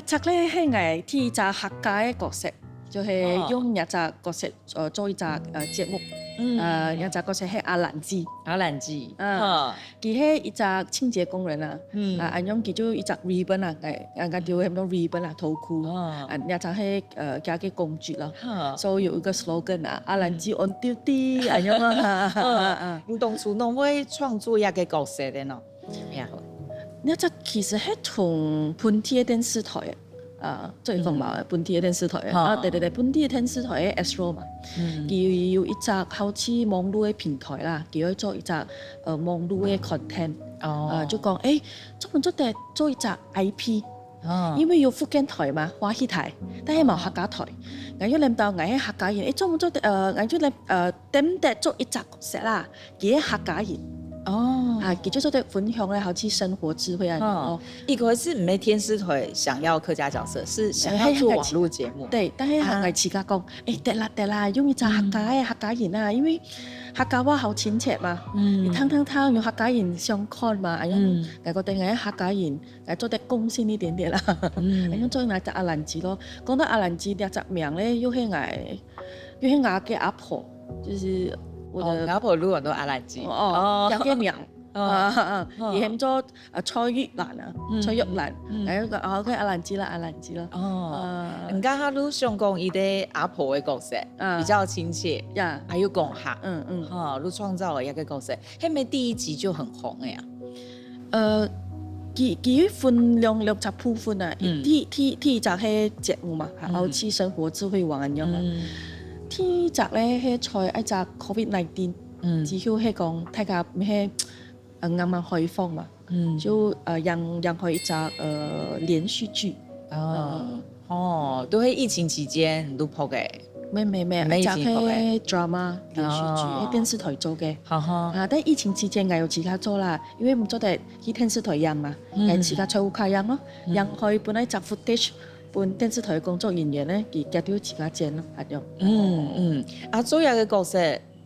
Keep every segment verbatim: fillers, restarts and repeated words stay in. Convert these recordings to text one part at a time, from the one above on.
這隻咧係𠊎第一隻客家个角色，就係用這隻角色呃做一隻呃節目，呃，這隻角色係阿蘭姊。阿蘭姊，嗯，佢係一隻清潔工人啊，嗯，啊，恁樣佢就一隻 ribbon 啊，𠊎𠊎𠊎就喊做 ribbon 啊，頭箍，啊，這隻係呃佢个工具咯，所以有一個 slogan 啊，阿蘭姊 on duty，恁樣啊，啊，你當初仰會創作這個角色个呢？ 呀，這隻其實係同本地个電視台，啊，做廣播个本地个電視台，啊，對對對，本地个電視台个 Astro 嘛，佢有一隻好似網路个平台啦，佢愛做一隻呃網路个 content，啊，就講誒，做毋做得做一隻I P，因為有福建台嘛，華語台，但係無客家台，𠊎又諗到𠊎係客家人，誒，做毋做得呃，𠊎就來呃，得毋得做一隻角色啦？ 佢係客家人。哦，啊，佢就做得分享个好似生活智慧啊。哦，一開始毋係電視台想要客家角色，是想要做網路節目。對，但係𠊎自家講，誒，得啦得啦，用一隻客家个客家人啊，因為客家話好親切嘛。嗯，聽聽聽，有客家人想看嘛，哎呀，𠊎覺得𠊎客家人，𠊎做得貢獻一點點啦。哎呀，做𠊎隻阿蘭姊咯。講到阿蘭姊這隻名咧，又係𠊎，又係𠊎个阿婆。 就是我的，哦，阿婆有很多阿蘭姊。哦，哦，叫个名，哦，啊，佢喊做呃蔡玉蘭啊，蔡玉蘭，然後講哦，OK，阿蘭姊啦，阿蘭姊啦，哦，你剛剛都想講一個阿婆的角色，啊，比較親切，呀，還有講客，嗯嗯，哈，都創造了一個角色，後面第一集就很紅了呀。 呃，佢佢分兩兩隻部分啊，第第第一隻係節目嘛，好似生活智慧王恁樣啊。第一隻咧係在一隻COVID nineteen，之後係講大家係呃慢慢開放嘛，就呃養養開一隻呃連續劇，哦。 哦，都係疫情期間你都拍个。沒沒沒，沒疫情拍个。這係drama連續劇，哦，係電視台做个。哈哈。啊，但疫情期間𠊎有自家做啦，因為毋做得去電視台影嘛，𠊎自家在屋下影咯，影開本來隻 footage，分電視台工作人員呢，佢佢都自家剪咯，恁樣。嗯嗯，啊，做這個角色，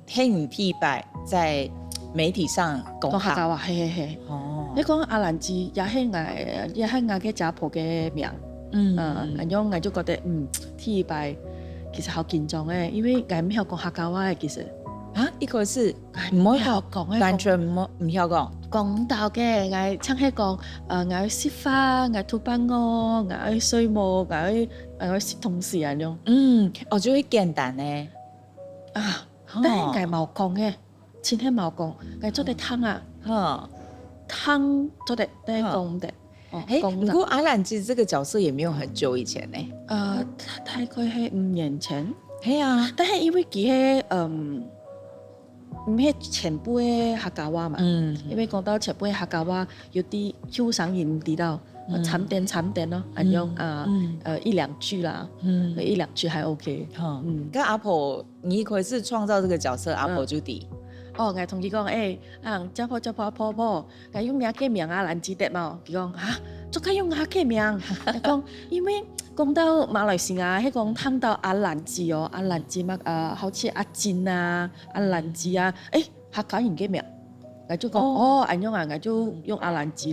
係你第一擺在媒體上講客。講客家話，係係係。哦。你講阿蘭姊，也係𠊎，也係𠊎个家婆个名。嗯，嗯，恁樣𠊎就覺得，嗯，第一擺其實好緊張誒，因為𠊎毋曉講客家話誒，其實。啊，一開始毋會講，毋曉講誒，完全毋會，毋曉講。講毋到个，𠊎淨係講，呃，𠊎愛食飯，𠊎肚飽哦，𠊎愛睡目，𠊎愛，𠊎愛食東西恁樣。嗯，哦，就會簡單誒。 啊，但係𠊎無講誒，真係無講，𠊎做得聽啊，聽做得，但係講毋得。哦，誒，講毋得。不過阿蘭姊這個角色也沒有很久以前呢。呃，大大概係五年前。係啊。但係因為佢係，嗯，毋係全部个客家話嘛，嗯，因為講到全部个客家話，有啲後生人毋知道，呃，慘點慘點咯，恁樣啊，呃，一兩句啦，嗯，一兩句還OK。哈，嗯，該阿婆 你一開始創造這個角色，阿婆就知。哦，𠊎同佢講，誒，啊，家婆家婆婆婆，𠊎用你个名啊，蘭姊得無？佢講，哈，做麼个用𠊎个名？𠊎講，因為講到馬來西亞，係講聽到阿蘭姊哦，阿蘭姊嘛，呃，好似阿珍啊，阿蘭姊啊，誒，客家人个名。𠊎就講，哦，恁樣啊，𠊎就用阿蘭姊咯。